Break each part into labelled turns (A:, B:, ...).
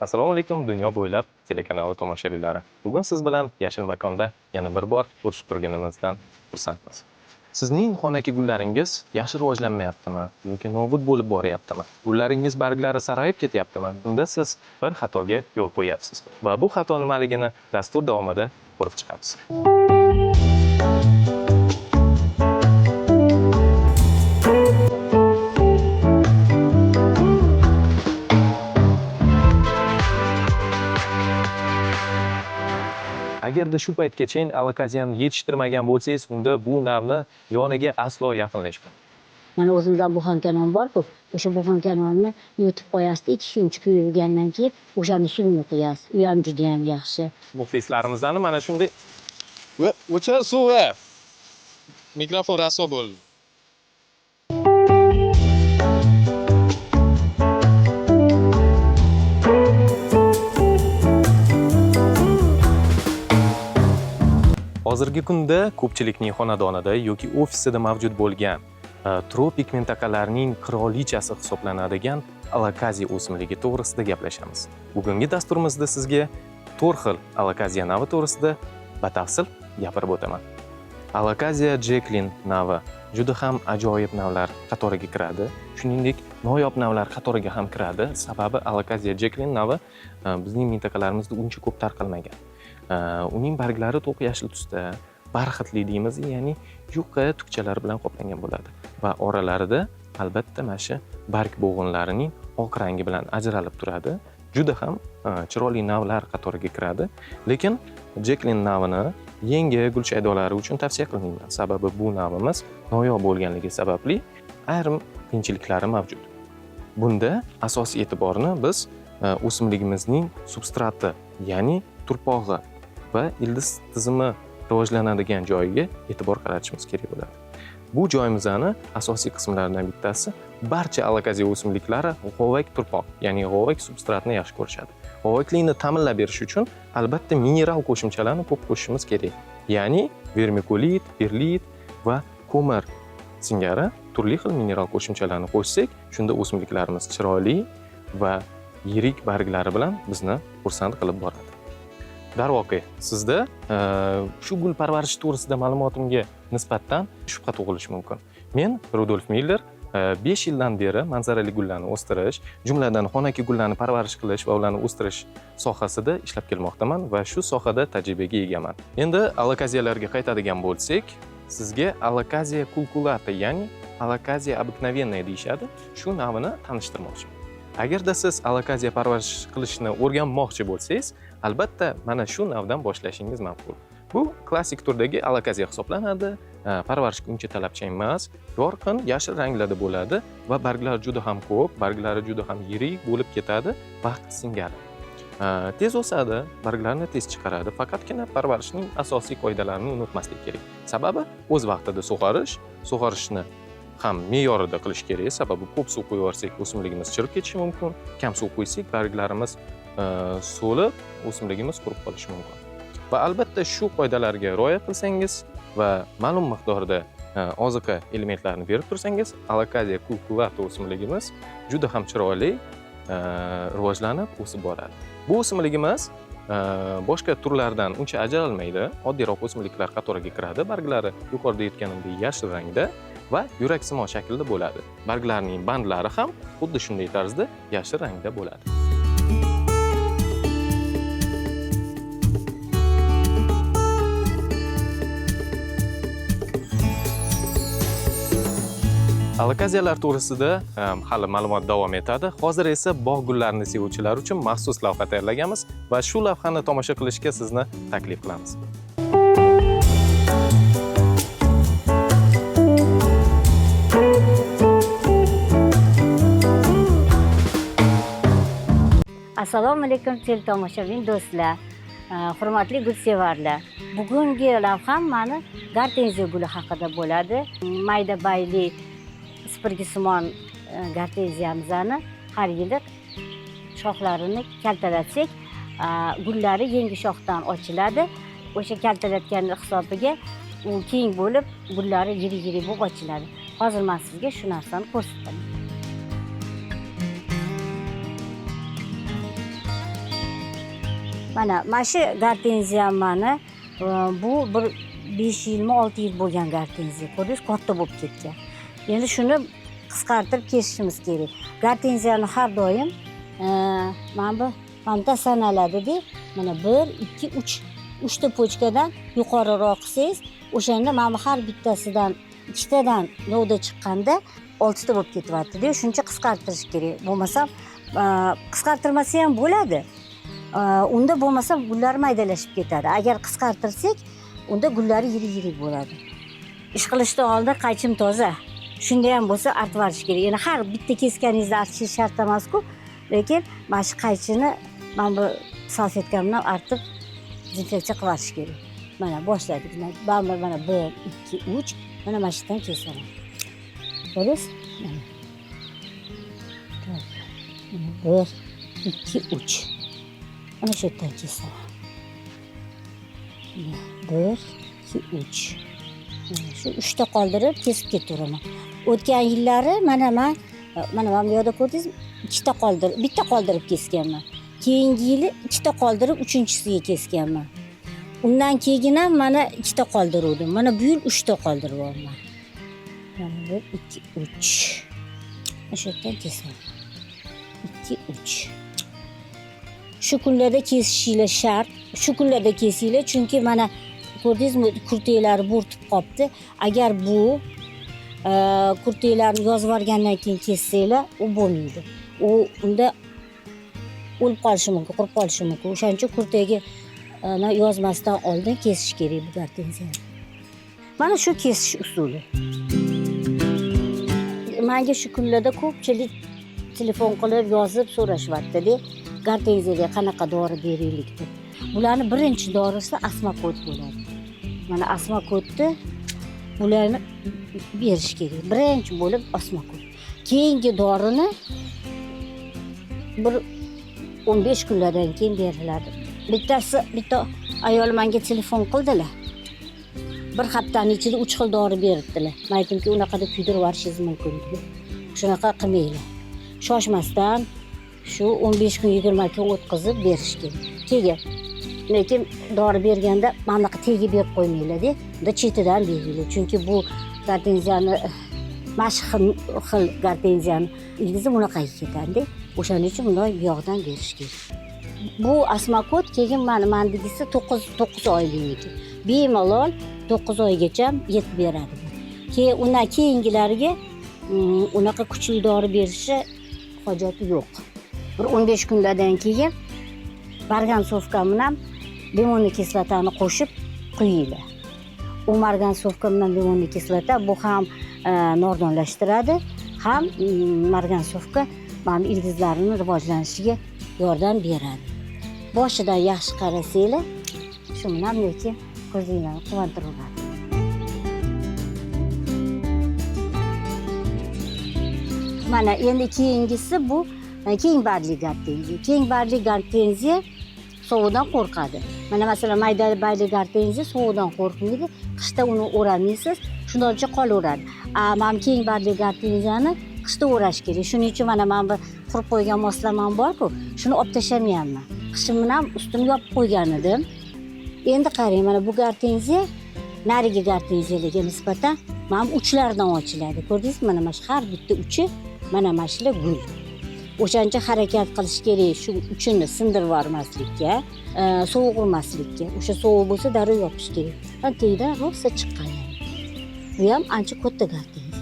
A: Assalomu alaykum, dunyo bo'ylab telekanali tomoshabinlari. Bugun siz bilan Yashil makonda yana bir bor ko'rishib turganimizdan xursandmiz. Sizning xonaki gullaringiz yaxshi rivojlanmayaptimi yoki nobud bo'lib boryaptimi? Gullaringiz barglari sarg'ayib ketyaptimi? Unda siz bir xatoga yo'l qo'yapsiz va bu xato nimaligini dastur davomida ko'rib chiqamiz. Agarda shu paytgacha alokaziyani yetishtirmagan bo'lsangiz, unda bu navni yoniga aslo yaqinlashmang.
B: Mana o'zimizda buxanka non bor-ku, o'sha buxanka nonni yutib qo'yasizda, 2 kun kuygandan keyin o'shani suvini quyasiz. U ham judayam yaxshi.
A: Muxlislarimizdan mana shunday
C: O'chir suvi. Mikrofon rasvo bo'ldi.
A: Hozirgi kunda ko'pchilikning xonadonida yoki ofisida mavjud bo'lgan tropik mintaqalarning qirolichasi hisoblanadigan alokaziya o'simligi to'g'risida gaplashamiz. Bugungi dasturimizda sizga to'rt xil alokaziya navi to'g'risida batafsil gapirib o'taman. Alokaziya Jeklin navi juda ham ajoyib navlar qatoriga kiradi. Shuningdek, noyob navlar qatoriga ham kiradi. Sababi alokaziya Jeklin navi bizning mintaqalarimizda uncha ko'p tarqalmagan. Uning barglari to'q yashil tusda, barxitli deymiz, ya'ni yuqa tukchalar bilan qoplangan bo'ladi va oralarida albatta mana shu barg bo'g'inlarining oq rangi bilan ajralib turadi. Juda ham chiroyli navlar qatoriga kiradi. Lekin Jeklin navini yangi gul shaydolari uchun tavsiya qilmayman. Sababi bu navimiz noyob bo'lganligi sababli ayrim qiyinchiliklari mavjud. Bunda asosiy e'tiborni biz o'simligimizning substrati, ya'ni turpog'i va ildiz tizimi rivojlanadigan joyiga e'tibor qaratishimiz kerak bo'ladi. Bu joyimizni asosiy qismlaridan bittasi barcha alokaziya o'simliklari g'ovak turpoq, ya'ni g'ovak substratni yaxshi ko'rishadi. G'ovaklikni ta'minlab berish uchun albatta mineral qo'shimchalarni ko'p qo'shishimiz kerak. Ya'ni vermikulit, perlit va ko'mir singari turli xil mineral qo'shimchalarni qo'shsak, shunda o'simliklarimiz chiroyli va yirik barglari bilan bizni xursand qilib boradi. Darvoqe, sizda shu gul parvarishi to'g'risida ma'lumotimga nisbatan shubha tug'ilishi mumkin. Men Rudolf Miller 5 yildan beri manzarali gullarni o'stirish, jumladan xonaki gullarni parvarish qilish va ularni o'stirish sohasida ishlab kelmoqdaman va shu sohada tajribaga egaman. Endi alokaziyalarga qaytadigan bo'lsak, sizga alokaziya kulkulata, ya'ni alokaziya обыкновенная deyishadi, shu navini tanishtirmoqchiman. Agarda siz alokaziya parvarish qilishni o'rganmoqchi bo'lsangiz, albatta mana shu navdan boshlashingiz ma'qul. Bu klassik turdagi alokaziya hisoblanadi. Parvarishga uncha talabchan emas, yorqin yashil ranglarda bo'ladi va barglari juda ham ko'p, barglari juda ham yirik bo'lib ketadi vaqt singari. Tez o'sadi, barglarni tez chiqaradi. Faqatgina parvarishning asosiy qoidalarini unutmaslik kerak. Sababi o'z vaqtida sug'orish, sug'orishni ham me'yorida qilish kerak. Sababi ko'p suv qo'yib yuborsak o'simligimiz chirib ketishi mumkin, kam suv qo'ysak barglarimiz so'lib, o'simligimiz qurib qolishi mumkin. Va albatta shu qoidalarga rioya qilsangiz va ma'lum miqdorda oziqa elementlarini berib tursangiz, alokaziya kulkulata o'simligimiz juda ham chiroyli rivojlanib o'sib boradi. Bu o'simligimiz boshqa turlardan uncha ajralmaydi. Oddiyroq o'simliklar qatoriga kiradi. Barglari yuqorida aytganimdek yashil rangda va yuraksimon shaklda bo'ladi. Barglarining bandlari ham xuddi shunday tarzda yashil rangda bo'ladi. Alokaziyalar to'g'risida hali ma'lumot davom etadi. Hozir esa bog' gullarini sevuvchilar uchun maxsus lavha tayyorlaganmiz va shu lavhani tomosha qilishga sizni taklif qilamiz.
B: Assalomu alaykum teletomoshabin do'stlar, hurmatli gulsevarlar. Bugungi lavham mani gortenziya guli haqida bo'ladi. Mayda bayli supurgisimon gortenziyamizni har yili shoxlarini kaltalatsak, gullari yangi shoxdan ochiladi. O'sha kaltalatgan hisobiga u keng bo'lib, gullari yirik-yirik bo'lib ochiladi. Hozir men sizga shu narsani ko'rsataman. Mana shu gortenziyam mani bu bir 5 yilmi 6 yil bo'lgan gortenziya. Ko'rdingiz, katta bo'lib ketgan. Endi shuni qisqartirib kesishimiz kerak. Gortenziyani har doim mana bu mana sanaladida, mana 1 2 3 3 ta pochkadan yuqoriroq qilsangiz, o'shanda mana bu har bittasidan ikkitadan novda chiqqanda 6 ta bo'lib ketyapti-da. Shuncha qisqartirish kerak. Bo'lmasam qisqartirmasa ham bo'ladi. Unda bo'lmasa gullar maydalashib ketadi. Agar qisqartirsak, unda gullari yirik-yirik bo'ladi. Ish qilishdan oldin qaychim toza. Shunda ham bo'lsa artib olish kerak. Ya'ni har bitta kesganingizda artishingiz shart emas-ku, lekin mana shu qaychini mana bu salfetka bilan artib dezinfeksiya qilib olish kerak. Mana boshladik. Mana 1 2 3 mana shu yerdan kesaman. Ko'rdingiz? Mana. 1 2 3. Mana shu yerdan kesaman. 1 2 3. Mana shu 3 ta qoldirib kesib ketaveraman. O'tgan yillari mana men mana bu yerda ko'rdingizmi? 2 ta qoldirib, bitta qoldirib kesganman. Keyingi yili 2 ta qoldirib uchinchisiga kesganman. Undan keyin ham mana 2 ta qoldiruvdim. Mana bu yil 3 ta qoldiryapman. Mana 1 2 3. Mana shu yerdan kesaman. 2 3. Shu kunlarda kesishinglar shart. Shu kunlarda kesinglar, chunki mana ko'rdingizmi, kurtaklari bo'rtib qolibdi. Agar bu kurtaklarni yozib yuborgandan keyin kessanglar, u bo'lmaydi. U unda o'lib qolishi mumkin, qurib qolishi mumkin. O'shaning uchun kurtagi yozmasdan oldin kesish kerak bu gortenziyani. Mana shu kesish usuli. Menga shu kunlarda ko'pchilik telefon qilib, yozib so'rashyapti-da, gortenziyaga qanaqa dori beraylik deb. Bularni birinchi dorisi osmakot bo'ladi. Mana osmakotni bularni berish kerak. Birinchi bo'lib osmakot. Keyingi dorini bir 15 kunlardan keyin beriladi. Bitta ayol menga telefon qildilar. Bir haftaning ichida 3 xil dori beribdilar. Men aytdimki, unaqada kuydirib yuborishingiz mumkin deb. Shunaqa qilmanglar. Shoshmasdan shu 15 kun 20 kun o'tkazib berish kerak. Keyin lekin dori berganda mana bunaqa tegi berib qo'ymanglar-da, unda chetidan beringlar. Chunki bu gortenziyani mana shu xil gortenziyani ildizi bunaqa ketadi. O'shaning uchun bunday yog'dan berish kerak. Bu osmakot keyin mana mandagisi 9 oylikniki. Bemalol 9 oygacha yetib beradi. Keyin undan keyingilariga unaqa kuchli dori berishi hojati yo'q. Bir 15 kunlardan keyin margansovka bilan limon kislotani qo'shib quyinglar. U margansovka bilan limon kislota bu ham nordonlashtiradi, ham margansovka mana ildizlarini rivojlanishiga yordam beradi. Boshidan yaxshi qarasanglar, shu bilan lekin ko'zinglarni quvontiradi. Mana endi keyingisi bu keng bargli gortenziya. Keng bargli gortenziya sovuqdan qo'rqadi. Mana masalan mayda bargli gortenziya sovuqdan qo'rqmaydi. Qishda uni o'ramaysiz, shundoqcha qolaveradi. Mana keng bargli gortenziyani qishda o'rash kerak. Shuning uchun mana bu qurib qo'ygan moslamam bor-ku, shuni olib tashlamayapman. Qishim bilan ustini yopib qo'ygan edim. Endi qarang, mana bu gortenziya narigi gortenziyalarga nisbatan mana bu uchlaridan ochiladi. Ko'rdingizmi? Mana shu har bitta uchi mana shular gul. O'shancha harakat qilish kerak shu uchini sindirib yubormaslikka, sovuq urmaslikka. O'sha sovuq bo'lsa darrov yopish kerak. Ha, tagidan rosa chiqqan. Bu ham ancha katta gortenziya.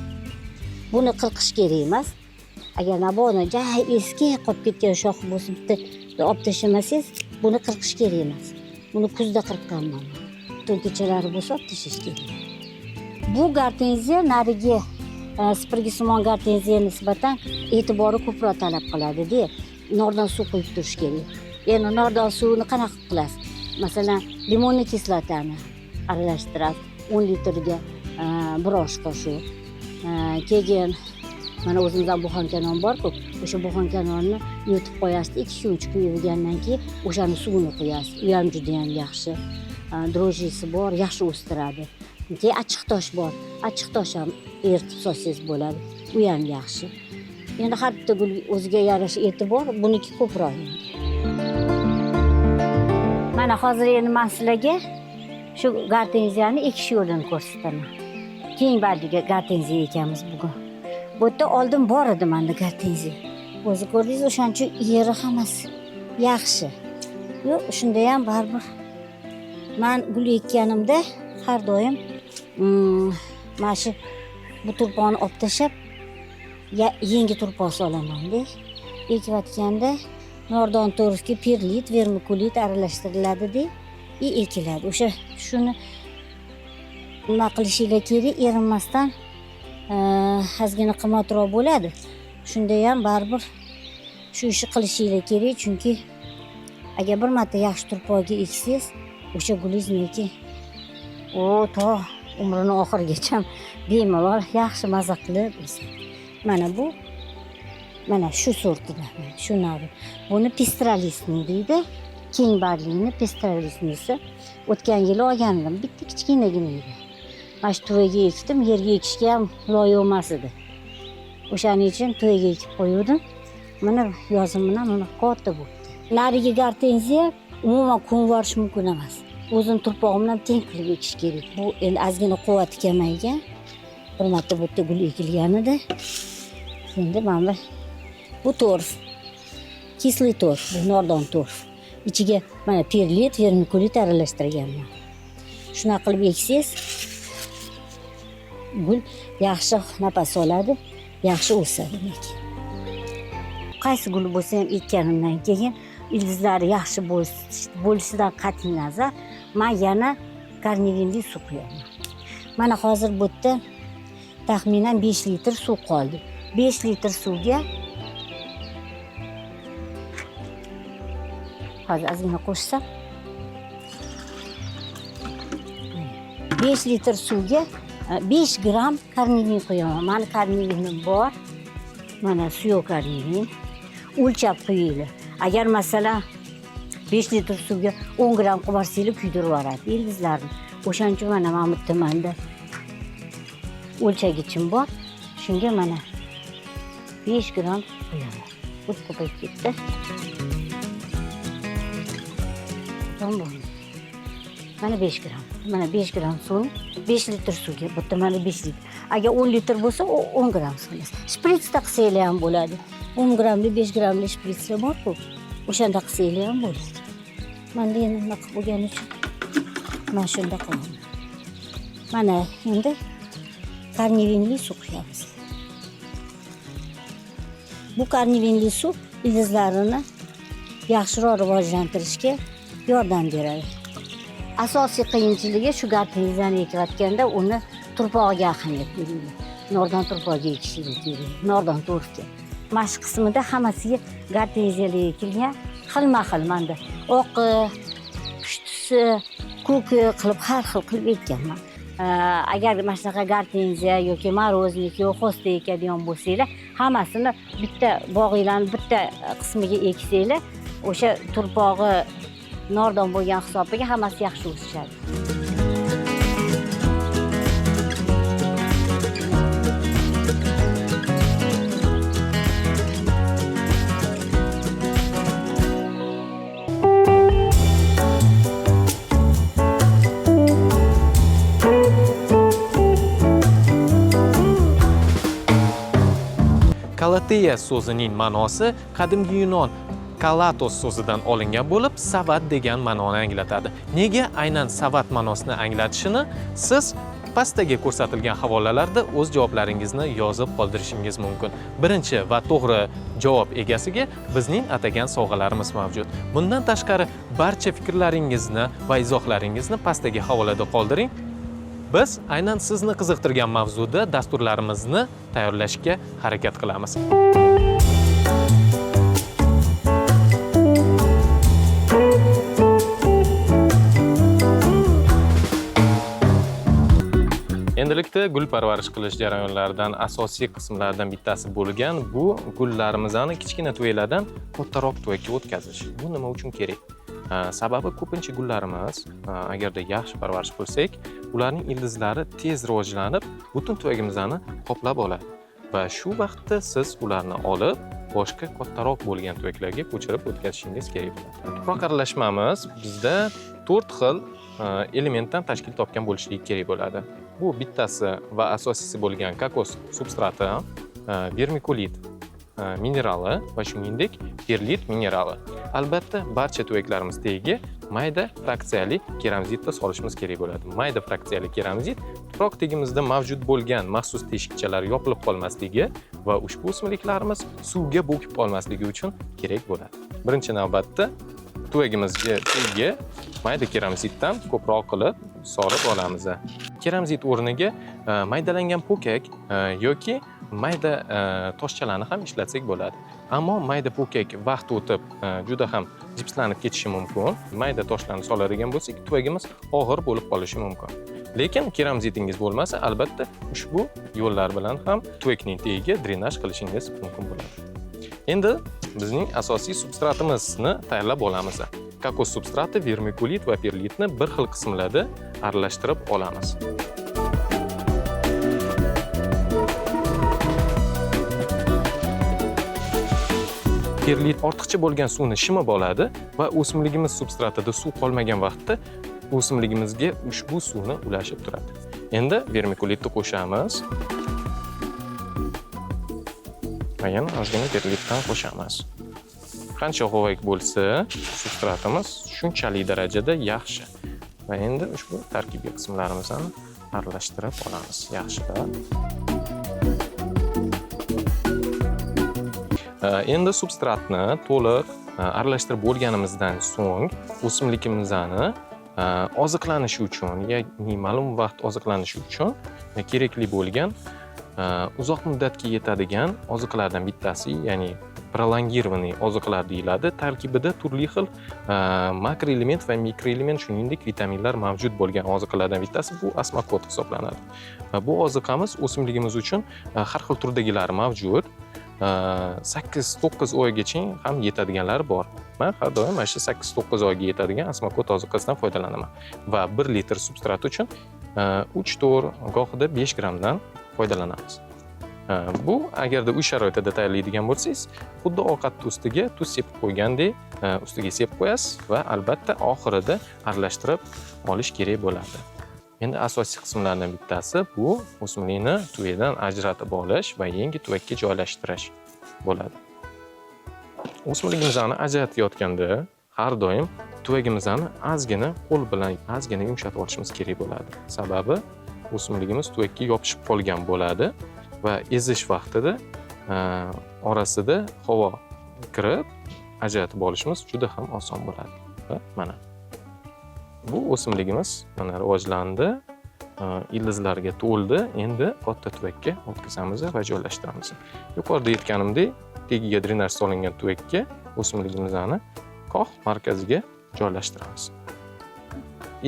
B: Buni qirqish kerak emas. Agar mabodo jay eski qolib ketgan shox bo'lsa bitta olib tashlamasangiz, buni qirqish kerak emas. Buni kuzda qirqqanman. To'nkachalari bo'lsa olib tashlash kerak. Bu gortenziya narigi sipirgisimon gortenziyaga nisbatan e'tibori ko'proq talab qiladi-da. Nordon suv quyib turish kerak. Endi nordon suvini qanaqa qilasiz? Masalan, limonni kislotani aralashtirasiz 10 litrga bir osh qoshiq. Keyin mana o'zimizdan buxonka non bor-ku, o'sha buxonka nonni yutib qo'yasiz, 2 kun, 3 kun yuvigandan keyin o'shani suvini quyasiz. U ham juda ham yaxshi. Drojisi bor, yaxshi o'stiradi. Keyin achchiq tosh bor. Achchiq tosh ham eritib solsangiz bo'ladi. U ham yaxshi. Endi har bitta gul o'ziga yarasha e'tibor, buniki ko'proq endi. Mana hozir endi man sizlarga shu gortenziyani ekish yo'lini ko'rsataman. Keng bargli gortenziya ekamiz bugun. Bu yerda oldin bor edi manda gortenziya. O'zi ko'rdingiz, o'shaning uchun yeri hammasi yaxshi. Yo'q, shunda ham baribir man gul ekkanimda har doim mana shu bu turpoqni olib tashlab yangi turpoq solamanda. Ekayotganda nordon torfga perlit, vermikulit aralashtiriladi-da и ekiladi. O'sha shuni nima qilishinglar kerak, erinmasdan ozgina qimmatroq bo'ladi. Shunda ham baribir shu ishni qilishinglar kerak, chunki agar bir marta yaxshi turpoqga eksangiz, o'sha gulingiz neki u to umrini oxirigacha bemalol yaxshi maza qilib o'sadi. Mana bu, mana shu sortidan, mana shu navi. Buni пестролистный deydi. Keng barglini пестролистный si. O'tgan yili olgandim, bitta kichkinagina edi. Mana shu tuvaga ekdim, yerga ekishga ham loyiq emas edi. O'shaning uchun tuvaga ekib qo'yuvdim. Mana yozim bilan mana katta bo'ldi. Narigi gortenziya umuman ko'mib yuborish mumkin emas. O'zini turpog'i bilan teng qilib ekish kerak. Bu endi ozgina quvvati kamaygan. Bir marta bu yerda gul ekilgan edi. Endi mana bu torf. Кислый торф, bu nordon torf. Ichiga mana perlit, vermikulit aralashtirganman. Shunaqa qilib eksangiz, gul yaxshi nafas oladi, yaxshi o'sadi lekin. Qaysi gul bo'lsa ham ekkanimdan keyin ildizlari yaxshi bo'lishidan qat'iy nazar man yana kornevinli suv quyaman. Mana hozir bu yerda taxminan 5 litr suv qoldi. 5 litr suvga hozir ozgina qo'shsam, 5 litr suvga 5 gramm kornevin quyaman. Mani kornevinim bor. Mana suyuq kornevin. O'lchab quyinglar. Agar masalan 5 litr suvga 10 gramm quyib yuborsanglar kuydirib yuboradi ildizlarni. O'shaning uchun mana bu yerda menda o'lchagichim bor. Shunga mana 5 gramm quyaman. O't ko'payib ketdi. Tamam. Mana 5 gramm. Mana 5 gramm suvni 5 litr suvga, bu yerda mana 5 litr. Agar 10 litr bo'lsa, u 10 gramm solasiz. Shpritsda qilsanglar ham bo'ladi. 10 grammli, 5 grammli shpritslar bor-ku. O'shanda qilsanglar ham bo'ladi. Menda endi bunaqa bo'lgani uchun mana shunda qilaman. Mana endi kornevinli suv quyamiz. Bu kornevinli suv ildizlarini yaxshiroq rivojlantirishga yordam beradi. Asosiy qiyinchiligi shu gortenziyani ekayotganda uni turpog'iga ahamiyat beringlar. Nordon turpog'iga ekishingiz kerak, nordon torfga. Mana shu qismida hammasiga gortenziyalar ekilgan, xilma-xil menda oqi, pushtisi, ko'ki qilib har xil qilib ekkanman. Agar mana shunaqa gortenziya yoki морозник yo xosta ekadigan bo'lsanglar, hammasini bitta bog'inglarni bitta qismiga eksanglar, o'sha turpog'i nordon bo'lgan hisobiga hammasi yaxshi o'sishadi.
A: Kalateya so'zining ma'nosi qadimgi yunon kalatos so'zidan olingan bo'lib, savat degan ma'noni anglatadi. Nega aynan savat ma'nosini anglatishini siz pastdagi ko'rsatilgan havolalarda o'z javoblaringizni yozib qoldirishingiz mumkin. Birinchi va to'g'ri javob egasiga bizning atagan sovg'alarimiz mavjud. Bundan tashqari barcha fikrlaringizni va izohlaringizni pastdagi havolada qoldiring. Biz aynan sizni qiziqtirgan mavzuda dasturlarimizni tayyorlashga harakat qilamiz. Endilikda gul parvarish qilish jarayonlaridan asosiy qismlardan bittasi bo'lgan bu gullarimizni kichkina tuvaklardan kattaroq tuvakka o'tkazish. Bu nima uchun kerak? Sababi ko'pincha gullarimiz, agarda yaxshi parvarish qilsak, ularning ildizlari tez rivojlanib, butun tuvagimizni qoplab oladi. Va shu vaqtda siz ularni olib, boshqa kattaroq bo'lgan tuvaklarga ko'chirib o'tkazishingiz kerak bo'ladi. Tuproq aralashmamiz bizda 4 xil elementdan tashkil topgan bo'lishligi kerak bo'ladi. Bu bittasi va asosiysi bo'lgan kokos substrati, vermikulit minerali va shuningdek perlit minerali. Albatta, barcha tuvaklarimiz tagiga mayda fraksiyali keramzitni solishimiz kerak bo'ladi. Mayda fraksiyali keramzit tuproq tagimizda mavjud bo'lgan maxsus teshikchalar yopilib qolmasligi va ushbu o'simliklarimiz suvga bo'kib qolmasligi uchun kerak bo'ladi. Birinchi navbatda tuvagimizga tagiga mayda keramzitdan ko'proq qilib solib olamiz. Keramzit o'rniga maydalangan po'kak yoki mayda toshchalarni ham ishlatsak bo'ladi. Ammo mayda po'kak vaqt o'tib juda ham jipslanib ketishi mumkin. Mayda toshlarni soladigan bo'lsak, tuvagimiz og'ir bo'lib qolishi mumkin. Lekin keramzitingiz bo'lmasa, albatta ushbu yo'llar bilan ham tuvakning tagiga drenaj qilishingiz mumkin bo'ladi. Endi bizning asosiy substratimizni tayyorlab olamiz. Kokos substrati, vermikulit va perlitni bir xil qismlarda aralashtirib olamiz. Perlit ortiqcha bo'lgan suvni shimib oladi va o'simligimiz substratida suv qolmagan vaqtda o'simligimizga ushbu suvni ulashib turadi. Endi vermikulitni qo'shamiz. Va yana ozgina perlitdan qo'shamiz. Qancha g'ovak bo'lsa, substratimiz shunchalik darajada yaxshi. Va endi ushbu tarkibiy qismlarimizni aralashtirib olamiz yaxshilab. Endi substratni to'liq aralashtirib bo'lganimizdan so'ng o'simligimizni oziqlanishi uchun, ya'ni ma'lum vaqt oziqlanishi uchun kerakli bo'lgan uzoq muddatga yetadigan oziqlardan bittasi, ya'ni prolongirованный oziqlar deyiladi. Tarkibida turli xil makroelement va mikroelement, shuningdek vitaminlar mavjud bo'lgan oziqlardan bittasi bu osmokot hisoblanadi. Va bu oziqamiz o'simligimiz uchun har xil turdagilari mavjud. 8-9 oygacha ham yetadiganlari bor. Men har doim mana shu 8-9 oyga yetadigan osmokot oziqasidan foydalanaman. Va 1 litr substrat uchun 3-4, gohida 5 grammdan foydalanamiz. Bu agarda uy sharoitida tayyorlaydigan bo'lsangiz, xuddi ovqatni ustiga tuz sepib qo'ygandek, ustiga sepib qo'yasiz va albatta oxirida aralashtirib olish kerak bo'ladi. Endi asosiy qismlardan bittasi bu o'simlikni tuvagidan ajratib olish va yangi tuvakka joylashtirish bo'ladi. O'simligimizni ajratayotganda har doim tuvagimizni ozgina qo'l bilan ozgina yumshatib olishimiz kerak bo'ladi. Sababi o'simligimiz tuvakka yopishib qolgan bo'ladi va ezish vaqtida orasida havo kirib ajratib olishimiz juda ham oson bo'ladi. Va mana bu o'simligimiz mana rivojlandi, ildizlarga to'ldi. Endi katta tuvakka o'tkazamiz va joylashtiramiz. Yuqorida aytganimdek, tagiga drenaj solingan tuvakka o'simligimizni koh markaziga joylashtiramiz.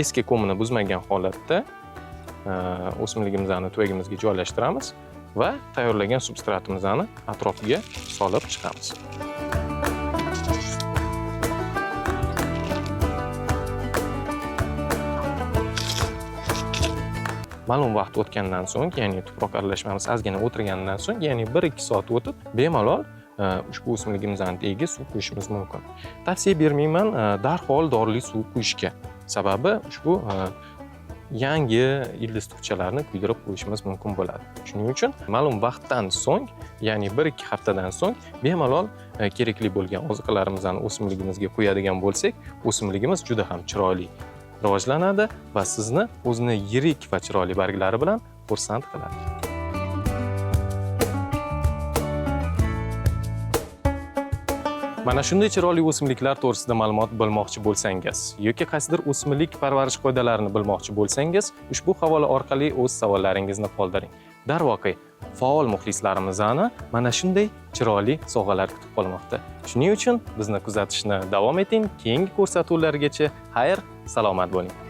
A: Eski ko'mini buzmagan holatda o'simligimizni tuvagimizga joylashtiramiz va tayyorlagan substratimizni atrofiga solib chiqamiz. Ma'lum vaqt o'tgandan so'ng, ya'ni tuproq aralashmamiz ozgina o'tirgandan so'ng, ya'ni 1-2 soat o'tib, bemalol ushbu o'simligimizni tagiga suv quyishimiz mumkin. Tavsiya bermayman darhol dorili suv quyishga. Sababi ushbu yangi ildiz tuxchalarni kuydirib qo'yishimiz mumkin bo'ladi. Shuning uchun ma'lum vaqtdan so'ng, ya'ni 1-2 haftadan so'ng bemalol kerakli bo'lgan oziqalarimizni o'simligimizga qo'yadigan bo'lsak, o'simligimiz juda ham chiroyli rivojlanadi va sizni o'zini yirik va chiroyli barglari bilan xursand qiladi. Mana shunday chiroyli o'simliklar to'g'risida ma'lumot bilmoqchi bo'lsangiz yoki qaysidir o'simlik parvarish qoidalarini bilmoqchi bo'lsangiz, ushbu havola orqali o'z savollaringizni qoldiring. Darvoqe, faol muxlislarimizni mana shunday chiroyli sovg'alar kutib qolmoqda. Shuning uchun bizni kuzatishni davom eting. Keyingi ko'rsatuvlargacha xayr, salomat bo'ling.